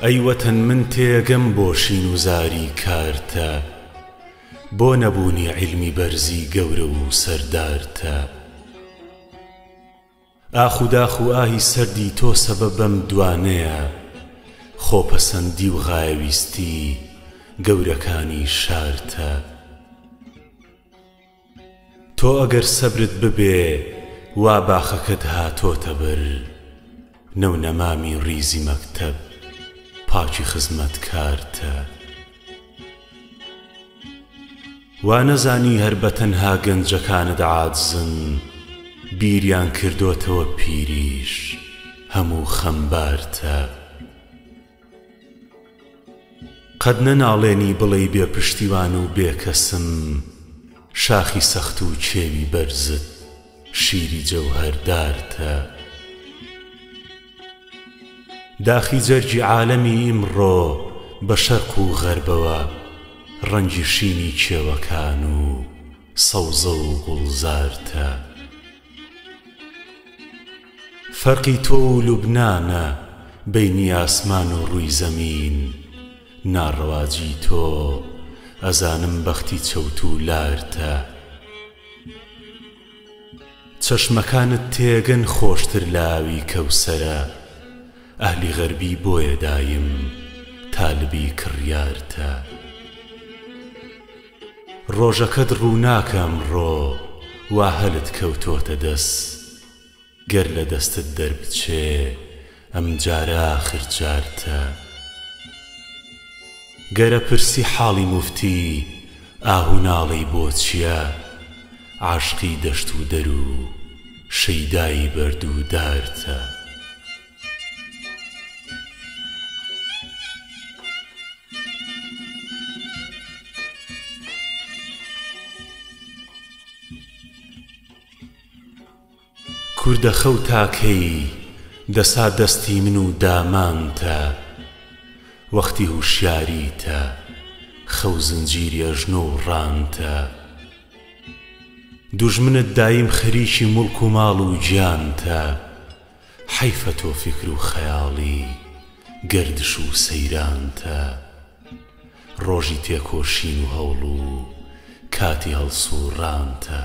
ئەی وەتەن من تێگەم بۆ شین و زاری کارتە بۆ نەبوونی عیلمی بەرزی گەورە و سەردارتە. ئاخ و داخ و ئاهی سەردی تۆ سەبەب بەم دوانەیە خۆپەسەندی و غایەویستی گەورەکانی شارتە. تۆ ئەگەر سەبرت ببێ وا باخەکەت هاتۆتە بەر نەونەمامی ڕیزی مەکتەب پاکی خزمەتکارتە. وا نەزانی هەر بەتەنها گەنجەکانت عاجزن بیریان کردۆتەوە پیریش هەموو خەمبارتە. قەت نەناڵێنی بڵێی بێ پشتیوان و بێ کەسم شاخی سەخت و کێوی بەرزت شیری جەوهەردارتە. داخی جەرگی عالەمی ئیمڕۆ بە شەرق و غەربەوە ڕەنگی شینی کێوەکان و سەوزە و گوڵزارتە. فەرقی تۆ و لوبنانە بەینی ئاسمان و ڕووی زەمین ناڕەواجی تۆ ئەزانم بەختی چەوت و لارتە. چەشمەکانت تێگەن خۆشتر لە ئاوی کەوسەرە ئەهلی غەربی بۆیە دایم تالبی کڕیارتە. ڕۆژەکەت ڕووناکە ئەمڕۆ وا هەلت کەوتۆتە دەس گەر لە دەستت دەربچێ ئەمجارە ئاخر جارتە. گەر ئەپرسی حاڵی موفتی ئاه و ناڵەی بۆ چیە عاشقی دەشت و دەر و شەیدای بەرد و دارتە. کوردە خەو تا کەی دەسا دەستی من و دامانتە وەختی هوشیاریتە خەو زنجیری ئەژنۆ و ڕانتە دوژمنت دایم خەریکی موڵک و ماڵ و گیانتە حەیفە تۆ فیکر و خەیاڵی گەردش و سەیرانتە ڕۆژی تێکۆشین و هەوڵ و کاتی هەڵسووڕانتە.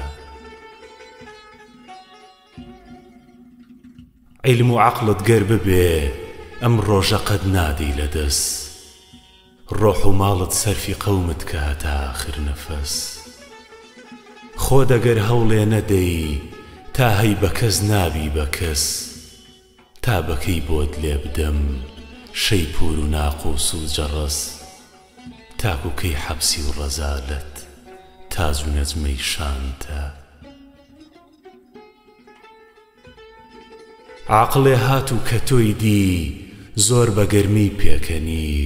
عیلم و عەقڵت گەر ببێ ئەم ڕۆژە قەت نادەی لە دەس. ڕۆح و ماڵت سەرفی قەومت کە هەتا ئاخر نەفەس. خۆت ئەگەر هەوڵێ نەدەی تا هەی بە کەس نابی بە کەس. تا بە کەی بۆت لێ بدەم شەیپوور و ناقووس و جەڕەس. تاکوو کەی حەپسی و ڕەزالەت تاج و نەجمەی شانتە. عاقڵێ هات و کە تۆی دی زۆر بە گەرمی پێکەنی.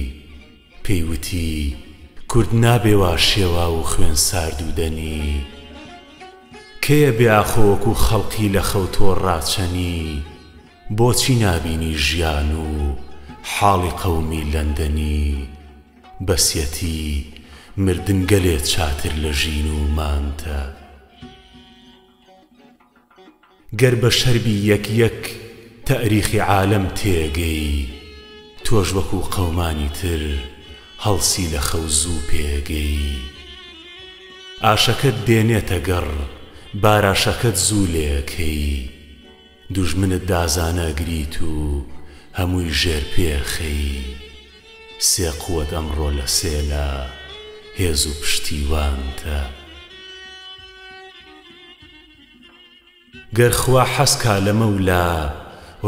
پێی وتی، کورد نابێ وا شێواو و خوێن سارد و دەنی. کەیە بێ ئاخۆ وەکوو خەڵقی لە خەو تۆ ڕاچەنی؟ بۆچی نابینی ژیان و حاڵی قەومی لەندەنی؟ بەسیەتی مردن گەلێ چاتر لە ژین و مانتە. گەر بەشەر بی یەک یەک تەئریخی عالەم تێگەی تۆش وەکو قەومانی تر هەڵسی لە خەو زوو پێگەی ئاشەکەت دێنێتە گەڕ باراشەکەت زوو لێکەی دوژمنت دازانە ئەگریت و هەمووی ژێر پێ خەی سێ قوەت ئەمڕۆ لە سێ لا هێز و پشتیوانتە. گەر خوا حەز کا لەمەولا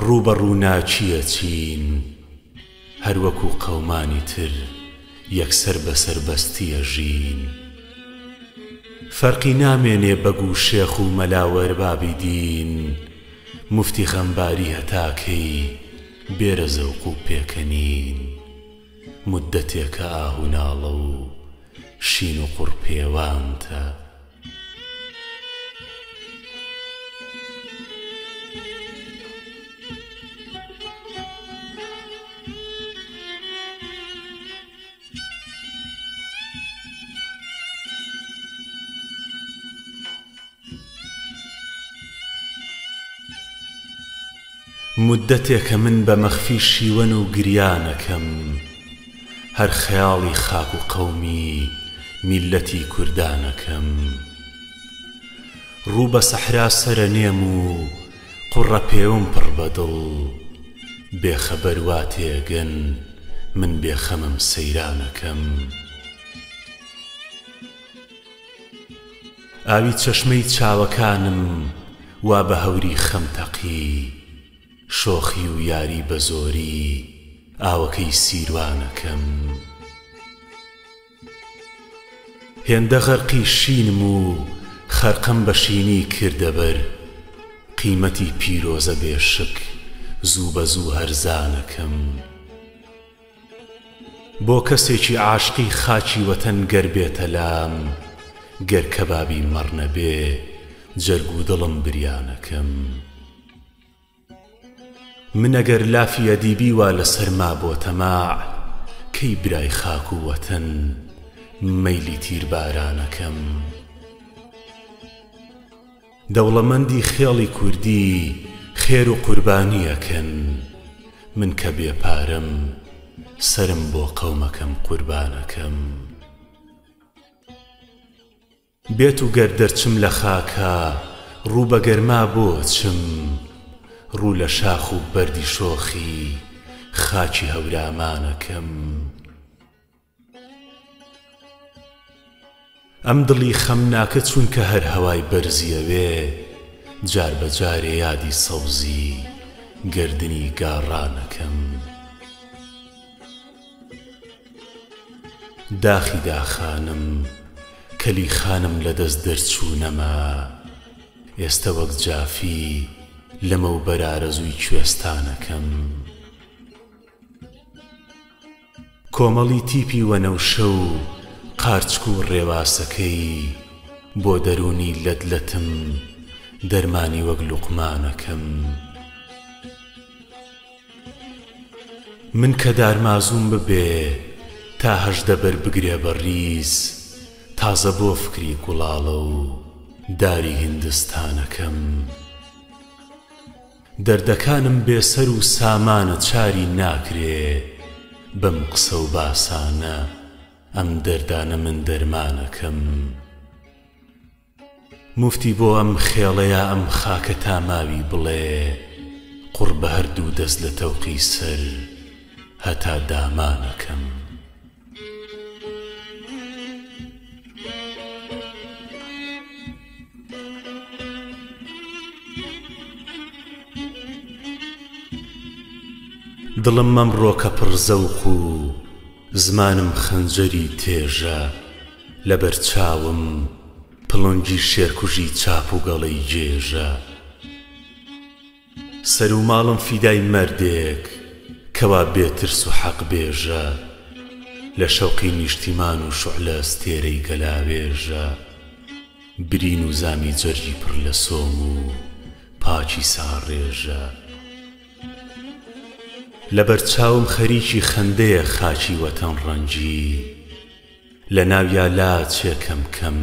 ڕوو بە ڕووناکی ئەچین هەر وەکوو قەومانی تر یەکسەر بە سەربەستی ئەژین فەرقی نامێنێ بەگ و شێخ و مەلا و ئەربابی دین موفتی غەمباری هەتا کەی بێرە زەوق و پێکەنین موددەتێکە ئاه و ناڵە و شین و قوڕ پێوانتە. موددەتێکە من بە مەخفی شیوەن و گریانەکەم، هەر خەیاڵی خاک و قەومی میللەتی کوردانەکەم. ڕوو بە سەحرا سەرەنێم و قوڕە پێوم پڕ بە دڵ، بێ خەبەر وا تێگەن من بێ خەمم سەیرانەکەم. ئاوی چەشمەی چاوەکانم وا بە هەوری خەم تەقی، شۆخی و یاری بە زۆری ئاوەکەی سیروانەکەم. هێندە غەرقی شینم و خەرقەم بە شینی کردە بەر، قیمەتی پیرۆزە بێ شک زوو بە زوو هەرزانەکەم. بۆ کەسێکی عاشقی خاکی وەتەن گەر بێتە لام گەر کەبابی مەڕ نەبێ جەرگ و دڵم بریانەکەم من ئەگەر لافی ئەدیبی وا لەسەرما بۆ تەماع کەی برای خاک و وەتەن مەیلی تیربارانەکەم. دەوڵەمەندی خێڵی کوردی خێر و قوربانی ئەکەن من کە بێ پارەم سەرم بۆ قەومەکەم قوربانەکەم بێت و گەر دەرچم لە خاکا ڕوو بە گەرما بۆ چم ڕوو لە شاخ و بەردی شۆخی خاکی هەورامانەکەم. ئەم دڵی خەمناکە چونکە هەر هەوای بەرزی ئەوێ جار بە جارێ یادی سەوزی گەردنی گاڕانەکەم. داخی داخانم کەلی خانم لە دەست دەرچوو نەما ئێستە وەک جافی لەمەوبەر ئارەزووی کوێستانەکەم. کۆمەڵی تیپی وەنەوشە و قارچک و ڕێواسەکەی بۆ دەروونی لەت لەتم دەرمانی وەک لوقمانەکەم. من کە دارمازووم ببێ تا 18 بەر بگرێ بە ڕیز تازە بۆ فکری گوڵاڵە و داری هیندستانەکەم. دەردەکانم بێ سەر و سامانە چاری ناکرێ بەم قسە و باسانە ئەم دەردانە من دەرمانەکەم موفتی بۆ ئەم خێڵەیا ئەم خاکە تا ماوی بڵێ قوڕ بە هەردوو دەست لە تەوقی سەر هەتا دامانەکەم. دڵم مەمڕۆکە پڕ زەوق و زمانم خەنجەری تێژە لەبەر چاوم پڵنگی شێرکوژی چاپ و گەڵەی گێژە. سەر و ماڵم فیدای مەردێک کەوا بێ ترس و حەق بێژە لە شەوقی نیشتیمان و شوعلە ئەستێرەی گەلاوێژە برین و زامی جەرگی پڕ لە سۆم و پاکی ساڕێژە لەبەر چاوم خەریکی خەندەیە خاکی وەتەن ڕەنگی لە ناویا لاچێ کەم کەم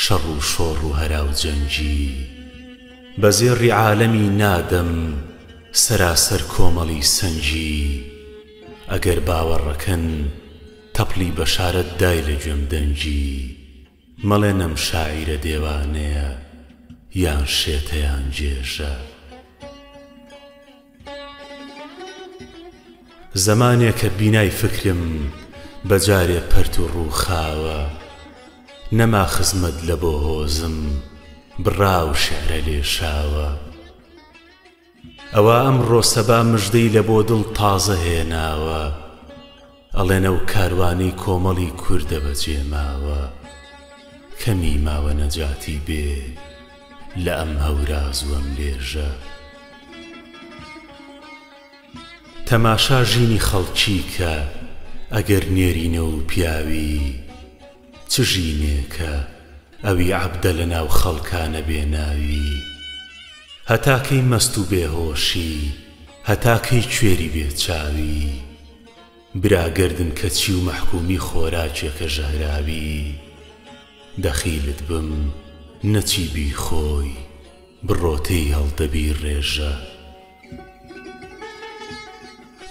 شەڕ و شۆڕ و هەرا و جەنگی بە زێڕی عالەمی نادەم سەراسەر کۆمەڵی سەنگی ئەگەر باوەڕەکەن تەپڵی بەشارەت دای لە گوێم دەنگی مەڵێن ئەم شاعیرە دێوانەیە یان شێتە یان گێژە. زەمانێکە بینای فکرم بە جارێ پەرت و ڕووخاوە نەما خزمەت لە بۆ هۆزم بڕا و شعرە لێشاوە ئەوا ئەمڕۆ سەبا مژدەی لە بۆ دڵ تازە هێناوە ئەڵێن ئەو کاروانەی کۆمەڵی کوردە بەجێ ماوە کەمی ماوە نەجاتی بێ لە ئەم هەوراز و ئەم لێژە. تەماشا ژینی خەڵکی کە ئەگەر نێرینە و پیاوی چ ژینێکە ئەوی عەبدە لە ناو خەڵکا نەبێ ناوی هەتا کەی مەست و بێ هۆشی هەتا کەی کوێری بێ چاوی برا گەردن کەچی و مەحکومی خۆراکێکە ژەهراوی دەخیلت بم نەچی بیخۆی بڕۆ تێی هەڵدەبی ڕێژە.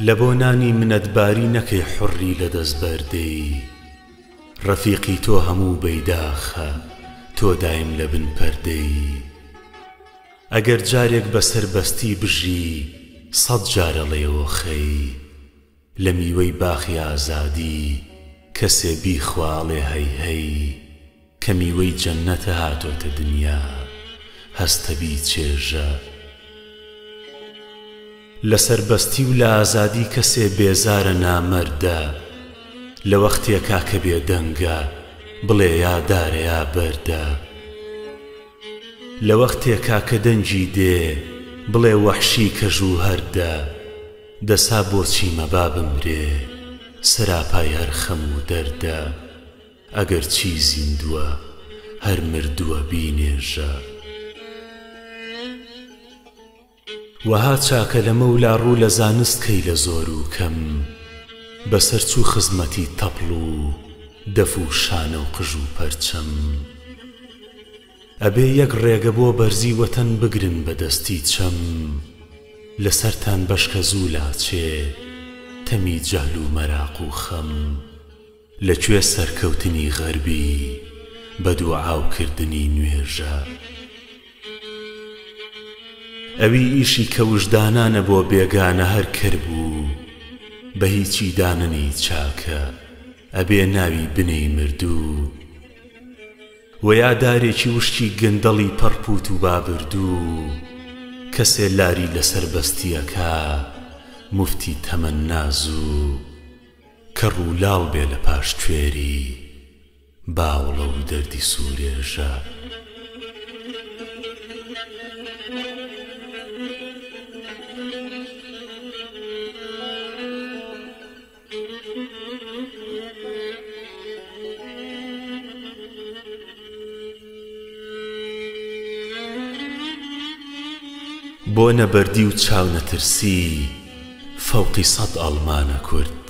لە بۆ نانی منەتباری نەکەی حوڕی لە دەس بەردەی. ڕەفیقی تۆ هەموو بەیداخە تۆ دایم لە بن پەردەی. ئەگەر جارێک بە سەربەستی بژی سەد جار ئەڵێ ئۆخەی. لە میوەی باخی ئازادی کەسێ بیخوا ئەڵێ هەی هەی. کە میوەی جەننەتە هاتۆتە دنیا هەستە بیچێژە. لە سەربەستی و لە ئازادی کەسێ بێزارە نامەردە. لە وەختێکا کە بێدەنگە بڵێ یا دارە یا بەردە. لە وەختێکا کە دەنگی دێ بڵێ وەحشی کەژ و هەردە. دەسا بۆچی مەبا بمرێ سەراپای هەر خەم و دەردە. ئەگەر چی زیندووە هەر مردووە بینێژە. وەها چاکە لەمەولا ڕوو لە زانست کەی لە زۆر و کەم بەسەر چوو خزمەتی تەپڵ و دەف و شانە و قژ و پەرچەم. ئەبێ یەک ڕێگە بۆ بەرزی وەتەن بگرن بە دەستی چەم لە سەرتان بەشکە زوو لاچێ تەمی جەهل و مەراق و خەم. لە کوێ سەرکەوتنی غەربی بە دوعا و کردنی نوێژە؟ ئەوی ئیشی کەوشدانانە بۆ بێگانە هەر کەر بوو بە هیچی دانەنێی چاکە ئەبێ ناوی بنێی مردوو وە یا دارێکی وشکی گەندەڵی پەڕپووت و بابردوو کەسێ لاری لەسەر بەستیەکا موفتی تەمەننا زوو. کەڕ و لاڵ بێ لە پاش کوێری باوڵە و دەردی سوورێژە. بۆ نەبەردی و چاونەترسی فەوقی سەد ئەڵمانە کورد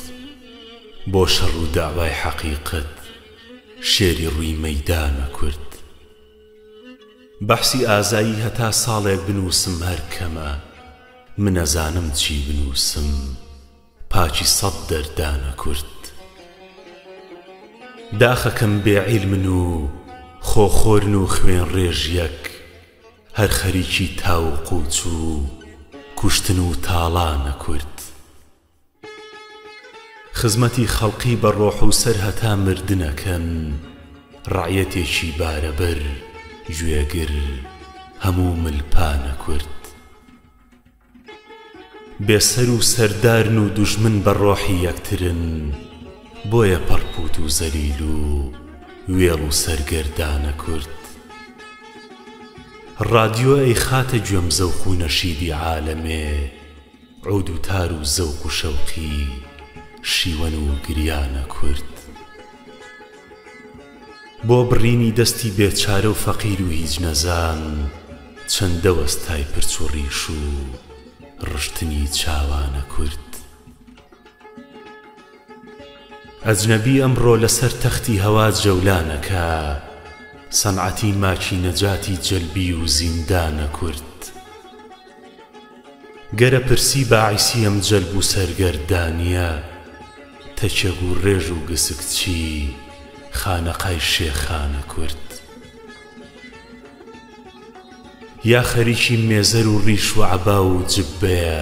بۆ شەڕ و دەعوای حەقیقەت شێری ڕووی مەیدانە کورد بەحسی ئازایی هەتا ساڵێک بنووسم هەر کەمە من ئەزانم چی بنووسم. پاکی سەد دەردانە کورد. داخەکەم بێ عیلمن و خۆ خۆرن و خوێن ڕێژ یەک هەر خەریکی تاو و قوچ و کوشتن و تاڵانە کورد. خزمەتی خەڵقی بە ڕۆح و سەر هەتا مردن ئەکەن ڕەعیەتێکی بارەبەر گوێگر هەموو مل پانە کورد. بێ سەر و سەردارن و دوژمن بە ڕۆحی یەکترن بۆیە پەڕپووت و زەلیل و وێڵ و سەرگەردانە کورد. ڕادیۆ ئەیخاتە گوێم زەوق و نەشیبی عالەمێ عود و تار و زەوق و شەوقی شیوەن و گریانە کورد. بۆ بڕینی دەستی بێچارە و فەقیر و هیچ نەزان چەندە وەستای پرچ و ڕیش و ڕشتنی چاوانە کورد. ئەجنەبی ئەمڕۆ لە سەر تەختی هەوا جەولان ئەکا سەنعەتی ماکینەجاتی جەلبی و زیندانە کورد. گەرە پرسی باعیسی ئەم جەلب و سەرگەردانیە تەکیە گوو ڕێژ و گسک چی خانەقای شێخانە کورد. یا خەریکی مێزەر و ڕیش و عەبا و جبەیە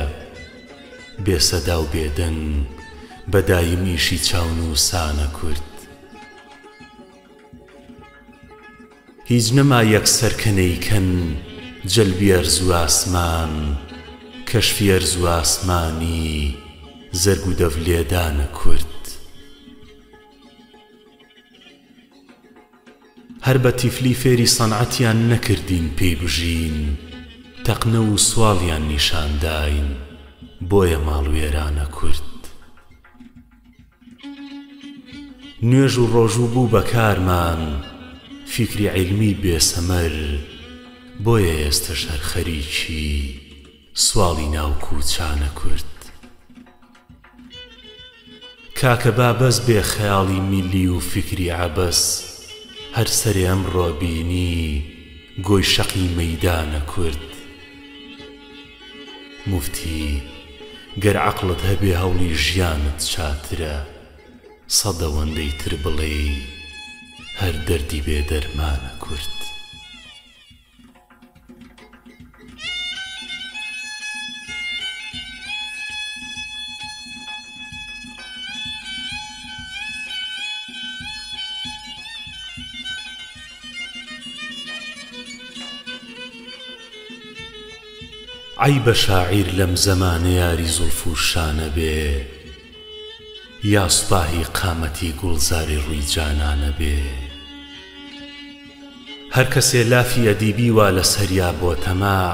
بێ سەدا و بێ دەنگ بە دایم ئیشی چاونووسانە کورد. هیچ نەما یەک سەر کە نەیکەن جەلبی ئەرز و ئاسمان کەشفی ئەرز و ئاسمانی زەرگ و دەف لێدانە کورد. هەر بە تیفلی فێری سەنعەتیان نەکردین پێی بژین تەقنەو و سواڵیان نیشان داین بۆیە ماڵ وێرانە کورد. نوێژ و ڕۆژوو بوو بە کارمان فیکری عیلمی بێ سەمەر بۆیە ئێستەش هەر خەریکی سواڵی ناو کووچانە کورد. کاکە با بەس بێ خەیاڵی میللی و فیکری عەبەس هەر سەرێ ئەمڕۆ بینی گۆی شەقی مەیدانە کورد. موفتی. گەر عەقڵت هەبێ هەوڵی ژیانت چاترە سەدەوەندەی تر بڵێی هەر دەردی بێ دەرمانە کورد. عەیبە شاعیر لەم زەمانە یاری زوڵف و شانە بێ یا سوپاهی قامەتی گوڵزاری ڕووی جانانە بێ هەر کەسێ لافی ئەدیبی وا لە سەریا بۆ تەماع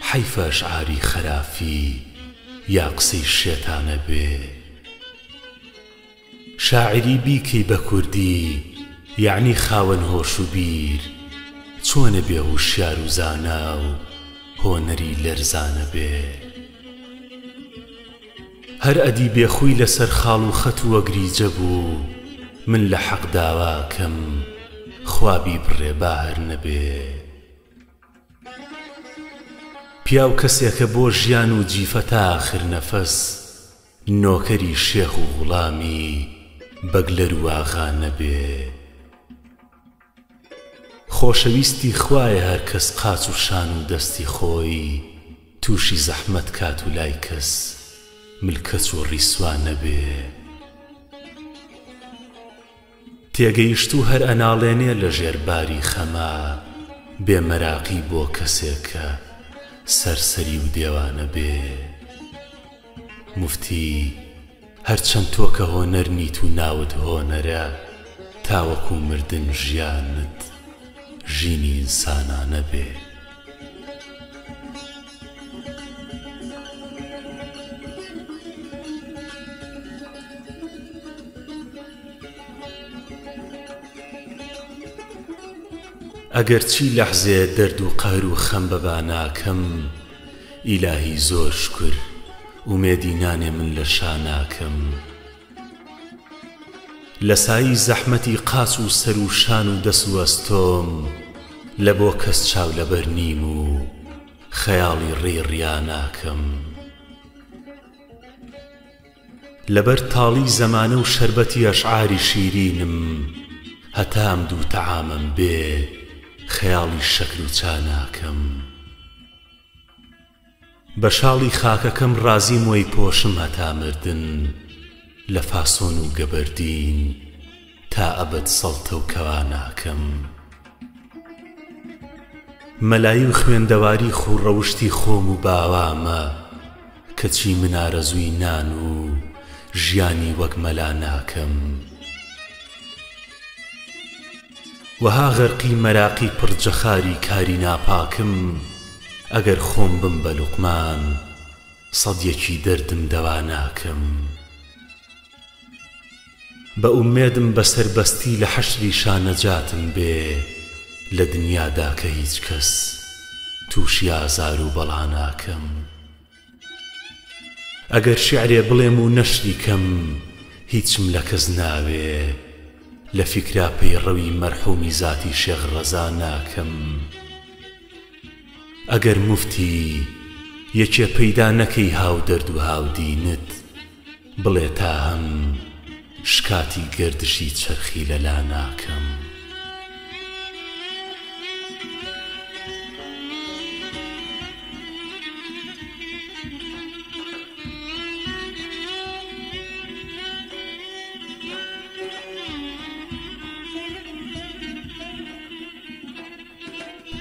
حەیفە ئەشعاری خەرافی یا قسەی شێتانە بێ. شاعیری بیکەی بە کوردی یەعنی خاوەن هۆش و بیر چۆنە بێ هوشیار و زانا و هۆنەری لەرزانە بێ هەر ئەدیبێ خوی لەسەر خاڵ و خەت و ئەگریجە بوو من لە حەق داواکەم خوا بیبڕێ با هەر نەبێ. پیاو کەسێکە بۆ ژیان و جیفە تا ئاخر نەفەس نۆکەری شێخ و غوڵامی بەگلەر و ئاغا نەبێ. خۆشەویستی خوایە هەر کەس قاچ و شان و دەستی خۆی تووشی زەحمەت کات و لای کەس ملکەچ و ڕیسوا نەبێ. تێگەیشتوو هەر ئەناڵێنێ لە ژێر باری خەما بێ مەراقی بۆ کەسێک کە سەرسەری و دێوانە بێ. موفتی، هەرچەند تۆ کە هۆنەر نیت و ناوت هۆنەرە تاوەکو مردن ژیانت ژینی ئینسانانە بێ. ئەگەر چی لەحزێ دەرد و قەهر و خەم بە با ناکەم ئیلاهی زۆر شوکر ئومێدی نانێ من لە شا ناکەم لە سایی زەحمەتی قاچ و سەر و شان و دەس و ئەستۆم لە بۆ کەس چاو لەبەر نیم و خەیاڵی ڕێی ڕیا ناکەم. لەبەر تاڵی زەمانە و شەربەتی ئەشعاری شیرینم هەتا ئەم دوو تەعامەم بێ خەیاڵی شەکر و چا ناکەم بە شاڵی خاکەکەم ڕازیم وەیپۆشم هەتا مردن لە فاسۆن و گەبەردین تا ئەبەد سەڵتە و کەوا ناکەم. مەلایی و خوێندەواری خووڕەوشتی خۆم و باوامە، کەچی من ئارەزووی نان و ژیانی وەک مەلا ناکەم. وەها غەرقی مەراقی پڕ جەخاری کاری ناپاکم، ئەگەر خۆم بم بە لوقمان، سەدیەکی دەردم دەوا ناکەم. بە ئومێدم بە سەربەستی لە حەشریشا نەجاتم بێ لە دنیادا کە هیچ کەس تووشی ئازار و بەڵا ناکەم ئەگەر شیعرێ بڵێم و نەشری کەم هیچم لە کەس ناوێ لە فیکرا پەیڕەوی مەرحومی زاتی شێخ ڕەزا ناکەم ئەگەر موفتی یەکێ پەیدا نەکەی هاودەرد و هاودینت بڵێ تا هەم شکاتی گەردشی چەرخی لە لا ناکەم.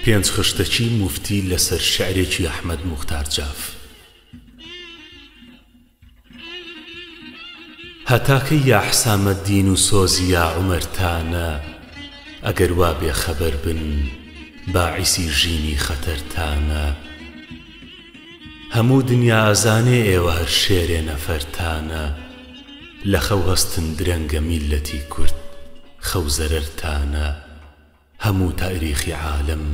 پێنج خشتەکی موفتی لەسەر شیعرێکی ئەحمەد موختار جاف. هەتا کەی یا حسامەدین و سۆزی یا عومەرتانە ئەگەر وا بێ خەبەر بن باعیسی ژینی خەتەرتانە هەموو دنیا ئەزانێ ئێوە هەر شێرێ نەفەرتانە لە خەو هەستن درەنگە میللەتی کورد خەو زەرەرتانە. هەموو تاریخی عالەم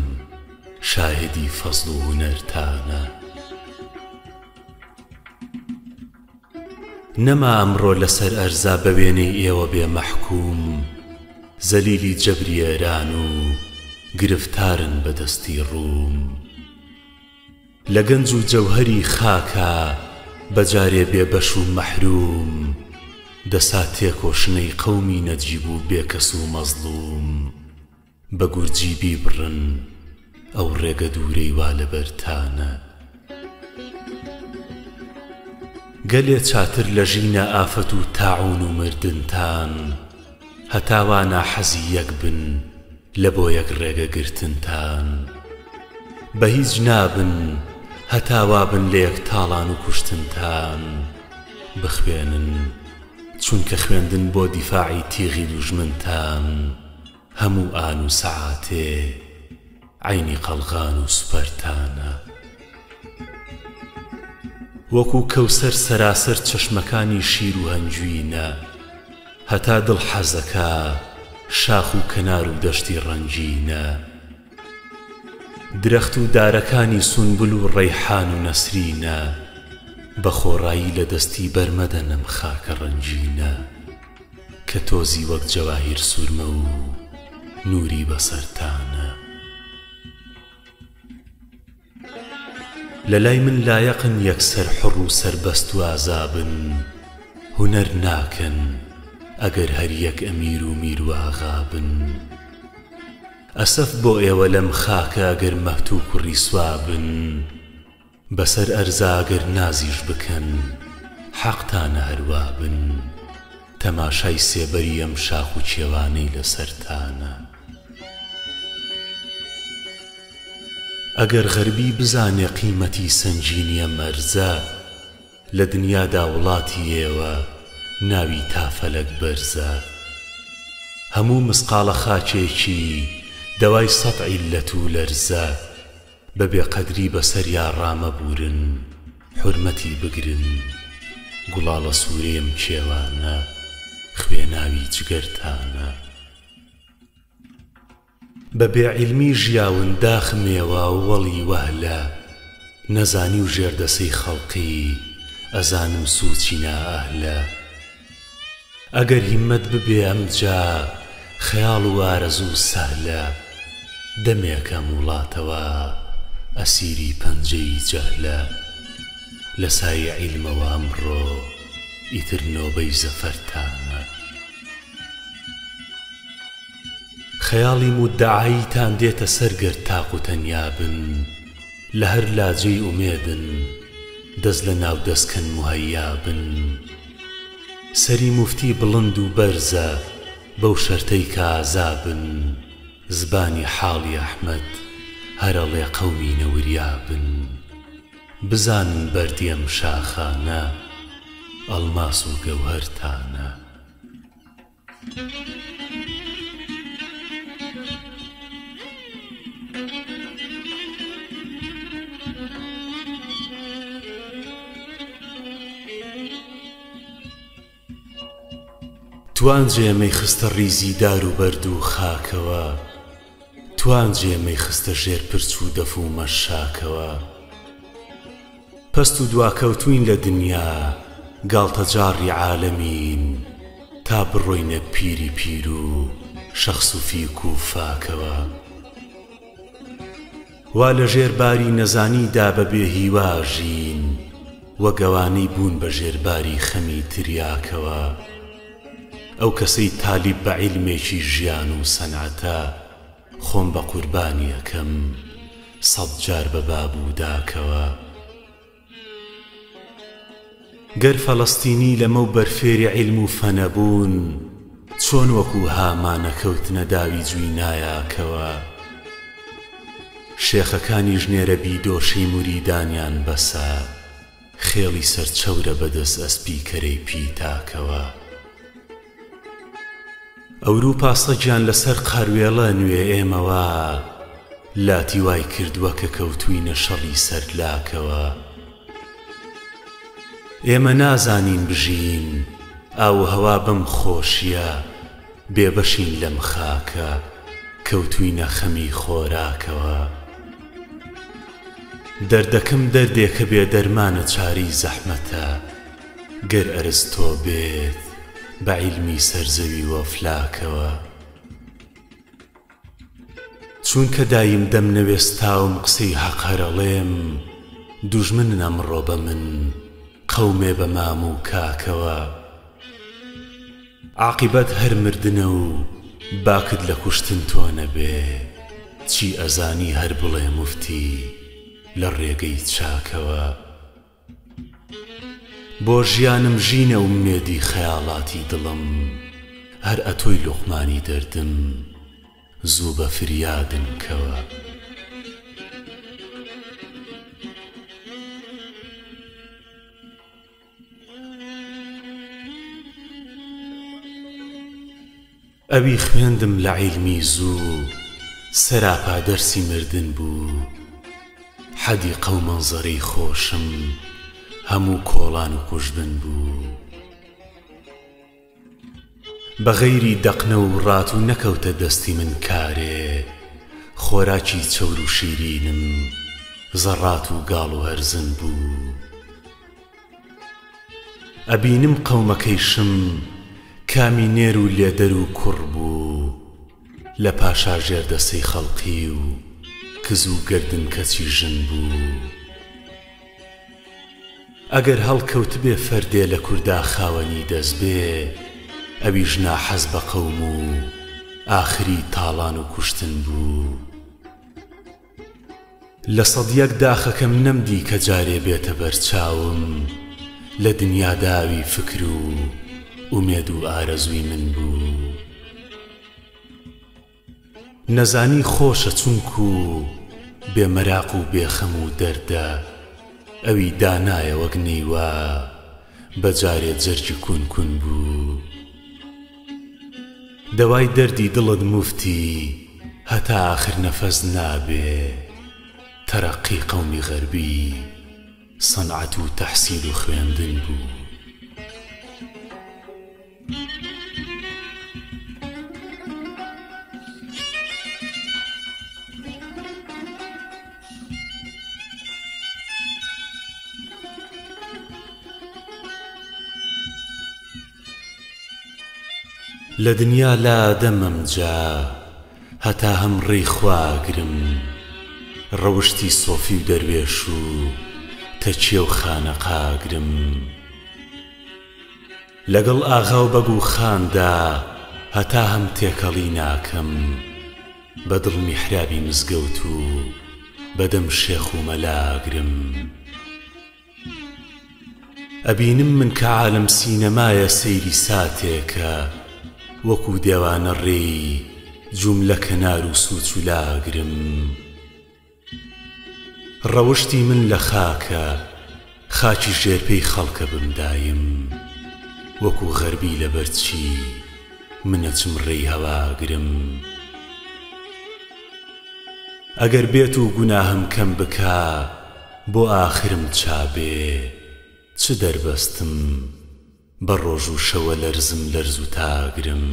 شاهیدی فەزڵ و هونەرتانە. نەما ئەمڕۆ لەسەر ئەرزا بە وێنەی ئێوە بێ مەحکووم زەلیلی جەبری ئێران و گرفتارن بە دەستی ڕووم. لە گەنج و جەوهەری خاکا. بە جارێ بێ بەش و مەحرووم دەسا تێکۆشنەی قەومی نەجیب و بێکەس و مەزڵووم بە گورجی بیبڕن ئەو ڕێگە دوورەی وا لەبەرتانە. گەلێ چاتر لە ژینە ئافەت و تاعوون و مردنتان هەتا وا ناحەزی یەک بن لە بۆ یەک ڕێگە گرتنتان بە هیچ نابن هەتا وا بن لە یەک تاڵان و کوشتنتان بخوێنن چونکە خوێندن بۆ دیفاعی تیغی دوژمنتان هەموو ئان و سەعاتێ عەینی قەڵغان و سوپەرتانە. وەکوو کەوسەر سەراسەر چەشمەکانی شیر و هەنجوینە، هەتا دڵ حەزەکا شاخ و کەنار و دەشتی ڕەنگینە. درەخت و دارەکانی سونبول و ڕەیحان و نەسرینە، بە خۆڕایی لە دەستی بەرمەدەن ئەم خاکە ڕەنگینە. کە تۆزی وەک جەواهیر سورمە و نووری بەسەرتانە. لە لای من لایەقن یەکسەر حوڕ و سەربەست و ئازابن، هونەر ناکەن ئەگەر هەر یەک ئەمیر و میر و ئاغا بن. ئەسەف بۆ ئێوە لەم خاکە ئەگەر مەهتووک و ڕیسوا بن. بەسەر ئەرزا گەر نازیش بکەن حەقتانە هەر وابن تەماشای سێبەری ئەم شاخ و کێوانەی لەسەرتانە. ئەگەر غەربی بزانێ قیمەتی سەنگینی ئەم ئەرزە لە دنیادا وڵاتی ئێوە ناوی تا فەلەک بەرزە هەموو مسقاڵە خاکێکی دەوای سەد عیللەت و لەرزە. بە بێ قەدری بەسەریا ڕامەبوورن حورمەتی بگرن گوڵاڵە سوورەی ئەم کێوانە خوێناوی جگەرتانە. بە بێ عیلمی ژیاون داخم ئێوە وەڵی وەهلە نەزانی و ژێردەسەی خەڵقی ئەزانم سووچی نائەهلە. ئەگەر هیممەت ببێ ئەمجا خەیاڵ و ئارەزوو سەهلە دەمێکە ئەم وڵاتەوە ئەسیری پەنجەی جەهلە لە سایەی عیلمەوە ئەمڕۆ ئیتر نۆبەی زەفەرتانە خەیاڵی مودەعاییتان دێتە سەر گەر تاق و تەنیا بن لە هەر لا جێی ئومێدن دەست لە ناو دەست کەن موهەیا بن سەری موفتی بڵند و بەرزە بەو شەرتەی کە ئازا بن زبانی حاڵی ئەحمەد هەر ئەڵێ قەومینە وریا بن بزانن بەردی ئەم شاخانە ئەڵماس و گەوهەرتانە. توانج ئێمەی خستە ڕیزی دار و بەرد و خاکەوە توانج ئێمەی خستە ژێر پرچ و دەف و مەشاکەوە. پەست و دواکەوتوین لە دنیا گاڵتەجاڕی عالەمین تا بڕۆینە پیری پیرو شەخس و فیک و فاکەوە وا لە ژێر باری نەزانی دا بە بێ هیوا ژین وەک ئەوانەی بوون بە ژێر باری خەمی تریاکەوە ئەو کەسەی تالیب بە عیلمێکی ژیان و سەنعەتە خۆم بە قوربانی ئەکەم سەد جار بە باب و داکەوە. گەر فەلەستینی لەمەو بەر فێری عیلم و فەنە بوون چۆن وەکو هامانە کەوتنە داوی جوی نایاکەوە؟ شێخەکانیش نێرە بیدۆشەی موریدانیان بەسە خێڵی سەر چەورە بەدەس ئەسپی کەرەی پیتاکەوە. ئەوروپا سەگیان لەسەر قاروێڵە نوێ ئێمە وا لاتی وای کردوە کە کەوتوینە شەڕی سەر لاکەوە ئێمە نازانین بژین ئاووهەوا بەم خۆشیە بێ بەشین لەم خاکە کەوتوینە خەمی خۆراکەوە دەردەکەم دەردێکە بێ دەرمانە چارەی زەحمەتە گەر ئەرستۆ بێت بە عیلمی سەر زەوی و ئەفلاکەوە. چوونکە دایم دەم نەوێستاوم قسەی هەق هەر ئەڵێم دوژمنن ئەمڕۆ بە من. قەومێ بە مام و کاکەوە. عاقیبەت هەر مردنە و باکت لە کوشتن تۆ نەبێ، چی ئەزانی هەر بڵێ موفتی لە ڕێگەی چاکەوە. بۆ ژیانم ژینە ئومێدی خەیاڵاتی دڵم، هەر ئەتۆی لوقمانی دەردم زوو بە فریادم کەوە. ئەوی خوێندم لە عیلمی زوو سەراپا دەرسی مردن بوو حەدیقە و مەنزەرەی خۆشم هەموو کۆڵان و قوژبن بوو. بە غەیری دەقنە و ڕات و نەکەوتە دەستی من کارێ خۆراکی چەور و شیرینم زەڕات و گاڵ و هەرزن بوو. ئەبینم قەومەکەیشم کامی نێر و لێدەر و کوڕ بوو لە پاشا ژێردەسەی خەڵقی و کز و گەردن کەچی ژن بوو. ئەگەر هەڵکەوتبێ فەردێ لە کوردا خاوەنی دەس بێ ئەویش ناحەز بە قەوم و ئاخری تاڵان و کوشتن بوو. لە سەدیەک داخەکەم نەمدی کە جارێ بێتە بەر چاوم لە دنیا داوی فکر و ئومێد و ئارەزووی من بوو. نەزانی خۆشە چونکو بێ مەراق و بێ خەم و دەردە ئەوی دانایە وەک نەیوا بە جارێ جەرگی کون کون بوو. دەوای دەردی دڵت موفتی هەتا ئاخر نەفەس نابێ تەرەقی قەومی غەربی سەنعەت و تەحسیل و خوێندن بوو. لە دنیا لادەمم جا هەتا هەم ڕێی خوا ئەگرم ڕەوشتی سۆفی و دەروێش و تەکیە و خانەقا ئەگرم لەگەڵ ئاغا و بەگ و خاندا هەتا هەم تێکەڵی ناکەم بە دڵ میحرابی مزگەوت و بە دەم شێخ و مەلا ئەگرم. ئەبینم من کە عالەم سینەمایە سەیری ساتێکە وەکوو دێوانە ڕێی جوملە کەنار و سوچ و لاگرم ڕەوشتی من لە خاکە خاکی ژێر پێی خەڵکە بمدایم وەکوو غەربی لەبەر چی من ئەچم ڕێی هەواگرم ئەگەر بێت و گوناهم کەم بکا بۆ ئاخرم چابێ چ دەربەستم بە ڕۆژ و شەوە لەرزم لەرز و تاگرم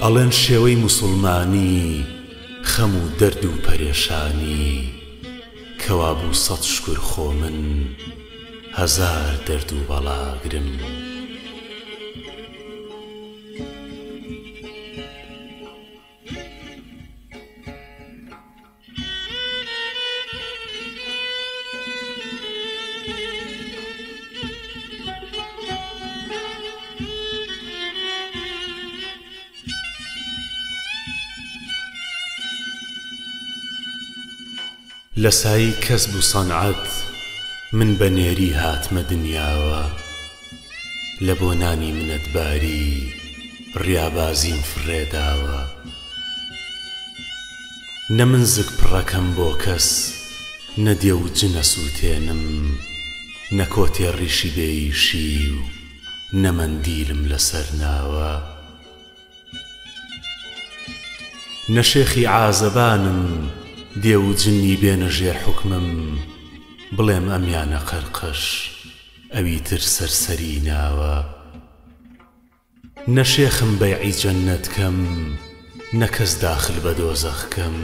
ئەڵێن شێوەی موسوڵمانی خەم و دەرد و پەرێشانی کەوابوو سەد شکور خۆ من هەزار دەرد و بەڵاگرم. لە سایەی کەسب و سەنعەت من بە نێری هاتمە دنیاوە. لە بۆ نانی منەتباری ڕیابازیم فڕێ داوە. نە من زگ پڕەکەم بۆ کەس، نە دێو و جن ئەسووتێنم، نە کۆتێ ڕیشی بێ ئیشی و نە مەندیلم لە سەر ناوە. نە شێخی عازەبانم، دێو و جنی بێنە ژێر حوکمم، بڵێم ئەمیانە قەرقەش. ئەوی تر سەرسەری ناوە. نە شێخم بەیعی جەننەت کەم نە کەس داخل بە دۆزەخ کەم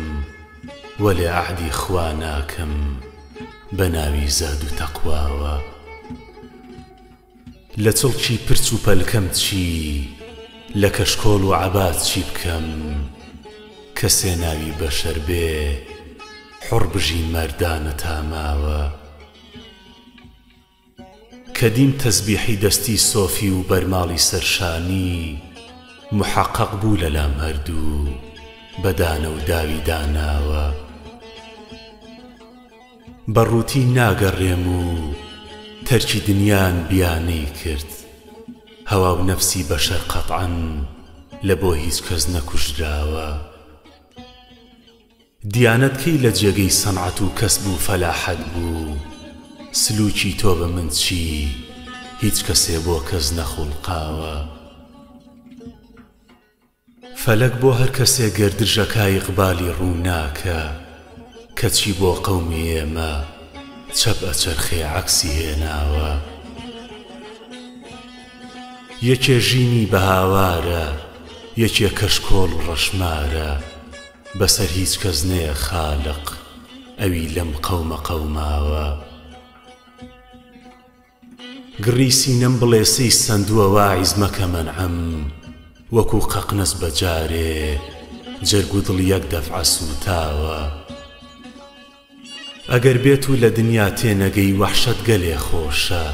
وەلێ عەهدی خوا ناکەم بە ناوی زەهد و تەقواوە. لە چڵکی پرچ و پەلکەم چی لە کەشکۆڵ و عەبا چی بکەم کەسێ ناوی بەشەر بێ حوڕ بژی مەردانە تا ماوە. کە دیم تەزبیحی دەستی سۆفی و بەرماڵی سەر شانی، موحەقەق بوو لەلام هەردوو بە دانە و داوی داناوە. بە ڕووتی ناگەڕێم و تەرکی دنیان بیانەی کرد، هەوا و نەفسی بەشەر قەتعەن لە بۆ هیچ کەس نەکوژراوە. دیانەت کەی لە جێگەی سەنعەت و کەسب و فەلاحەت بوو؟ سلوکی تۆ بە من چی؟ هیچ کەسێ بۆ کەس نەخوڵقاوە. فەلەک بۆ هەر کەسێ گەر درژەکا ئیقبالی ڕوو ناکا، کەچی بۆ قەومی ئێمە چەپ ئەچەرخێ عەکسی هێناوە. یەکێ ژینی بە هاوارە، یەکێ کەشکۆڵ و ڕەشمارە. بەسەر هیچ کەس نەیە خالق ئەوی لەم قەومە قەوماوە. گڕی سینەم بڵێسەی سەندووە واعیز مەکە مەنعم وەکوو قەقنەس بە جارێ جەرگ و دڵ یەک دەفعە سووتاوە. ئەگەر بێت و لە دنیا تێنەگەی وەحشەت گەلێ خۆشە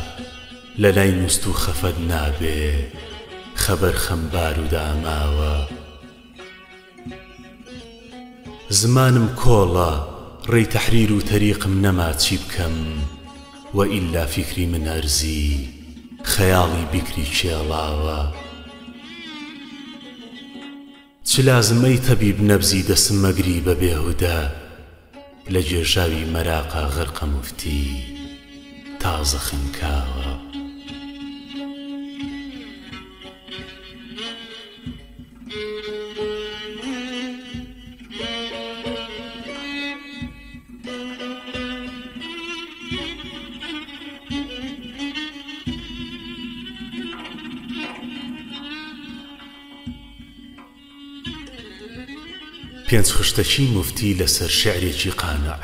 لە لای نوست و خەفەت نابێ خەبەر خەمبار و داماوە. زمانم کۆڵە ڕێی تەحریر و تەریقم نەما چی بکەم وە ئیلا فیکری من ئەرزی خەیاڵی بیکری کێڵاوە. چ لازم ئەی تەبیب نەبزی دەسم مەگری بە بێهودە لە گێژاوی مەراقا غەرقە موفتی تازە خنکاوە. پێنج خشتەکی موفتی لەسەر شیعرێکی قانع.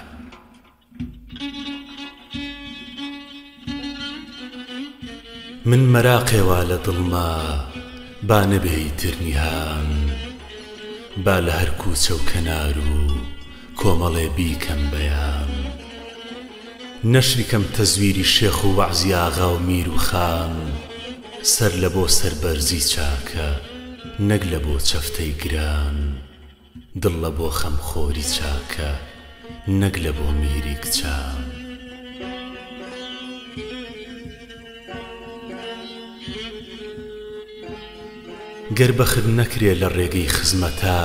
من مەراقێ وا لە دڵما با نەبێ ئیتر نیهان با لە هەر کووچە و کەنار و کۆمەڵێ بیکەم بەیان نەشری کەم تەزویری شێخ و وەعزی ئاغا و میر و خان سەر لە بۆ سەربەرزی چاکە نەک لە بۆ چەفتەی گران. دڵ لە بۆ خەمخۆری چاکە نەک لە بۆ میری کچان. گەر بەخت نەکرێ لە ڕێگەی خزمەتا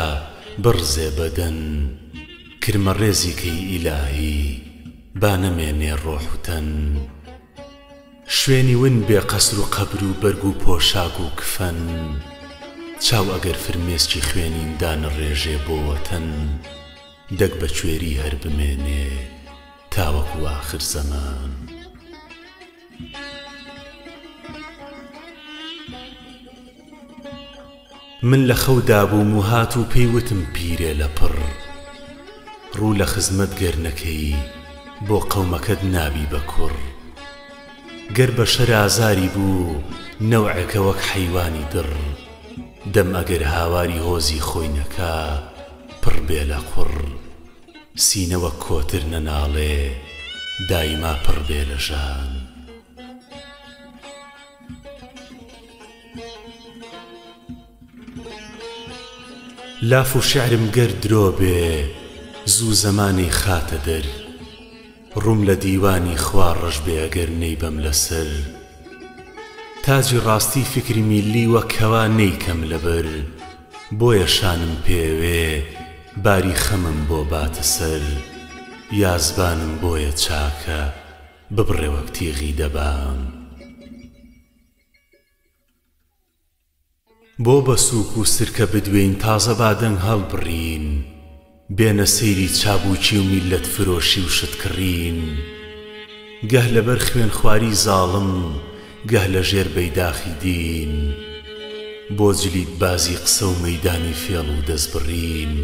بڕزێ بەدەن، کرمە ڕێزی کەی ئیلاهی با نەمێنێ ڕۆح و تەن. شوێنی ون بێ قەسر و قەبر و بەرگ و پۆشاک و کفەن چاو ئەگەر فرمێسکی خوێنین دانەڕێژێ بۆ وەتەن دەک بە کوێری هەر بمێنێ تاوەکو ئاخر زەمان. من لە خەو دابووم و هات و پێی وتم پیرێ لە پڕ ڕوو لە خزمەت گەر نەکەی بۆ قەومەکەت نابی بە کوڕ گەر بەشەر ئازاری بوو نەوعێکە وەک حەیوانی دڕ دەم ئەگەر هاواری هۆزی خۆی نەکا پڕ بێ لە قوڕ سینە وەک کۆتر نەناڵێ دایما پڕ بێ لە ژان. لاف و شیعرم گەر درۆ بێ زوو زەمانی خاتە دەر ڕووم لە دیوانی خوا ڕەش بێ ئەگەر نەیبەم لە سەر تاجی ڕاستی فیکری میللی وەک کەوا نەیکەم لەبەر بۆیە شانم پێوێ باری خەمم بۆ باتە سەر یازبانم بۆیە چاکە ببڕێ وەک تیغی دەبان. بۆ بە سووک و سرکە بدوێین تازە با دەنگ هەڵبڕین بێنە سەیری چابووکی و میللەت فرۆشی و شت کڕین گەه لەبەر خوێنخواری زاڵم گەه لە ژێر بەیداخی دین بۆ جلیت بازی قسە و مەیدانی فێڵ و دەستبڕین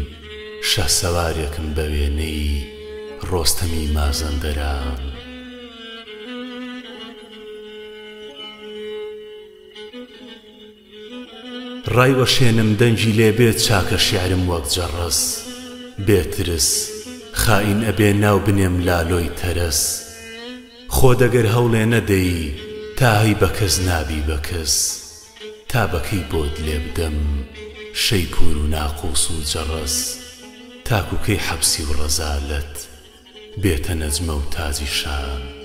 شەهسەوارێکم بە وێنەی ڕۆستەمی مازەندەران. ڕایوەشێنم دەنگی لێ بێت چاکە شیعرم وەک جەڕەس بێ ترس خائین ئەبێ ناو بنێم لالۆی تەرەس خۆت ئەگەر هەوڵێ نەدەی. تا هەی بە کەس نابی بە کەس تا بە کەی بۆت لێبدەم شەیپوور و ناقووس و جەڕەس تاکوو کەی حەپسی و ڕەزالەت بێتە نەجمە و تاجی شان.